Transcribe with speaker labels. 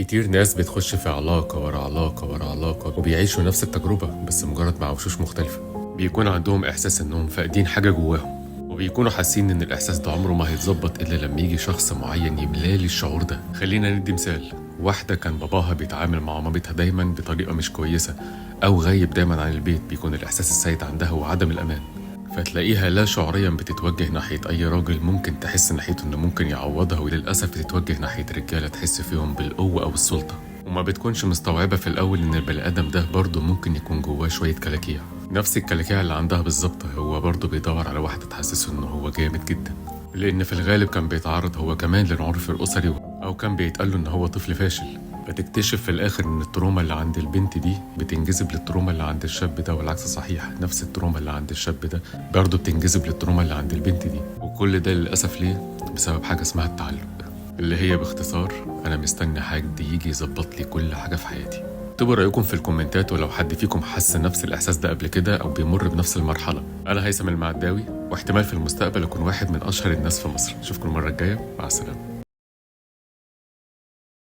Speaker 1: كتير ناس بتخش في علاقة ورا علاقة ورا علاقة وبيعيشوا نفس التجربة بس مجرد مع وشوش مختلفة. بيكون عندهم إحساس إنهم فاقدين حاجة جواهم، وبيكونوا حاسين إن الإحساس ده عمره ما هيتظبط إلا لما يجي شخص معين يملالي الشعور ده. خلينا ندي مثال، واحدة كان باباها بيتعامل مع مامتها دايما بطريقة مش كويسة أو غايب دايما عن البيت، بيكون الإحساس السيد عندها هو عدم الأمان، فتلاقيها لا شعوريا بتتوجه ناحية أي راجل ممكن تحس ناحيته إنه ممكن يعوضها، وللأسف بتتوجه ناحية رجالة تحس فيهم بالقوة أو السلطة، وما بتكونش مستوعبة في الأول إن البني آدم ده برضه ممكن يكون جواه شوية كلاكيع، نفس الكلاكيع اللي عندها بالظبط. هو برضه بيدور على واحدة تحسسه إنه هو جامد جدا، لأن في الغالب كان بيتعرض هو كمان للعنف الأسري أو كان بيتقال له إن هو طفل فاشل. فتكتشف في الآخر إن ال trauma اللي عند البنت دي بتنجذب لل trauma اللي عند الشاب ده، والعكس صحيح، نفس ال trauma اللي عند الشاب ده برضه بتنجذب لل trauma اللي عند البنت دي. وكل ده للأسف ليه؟ بسبب حاجة اسمها التعلق، اللي هي باختصار أنا مستني حد يجي يظبط لي كل حاجة في حياتي. اكتبوا رأيكم في الكومنتات، ولو حد فيكم حس نفس الإحساس ده قبل كده أو بيمر بنفس المرحلة. أنا هيثم المعداوي، واحتمال في المستقبل أكون واحد من أشهر الناس في مصر. أشوفكم المرة الجاية، مع السلامة.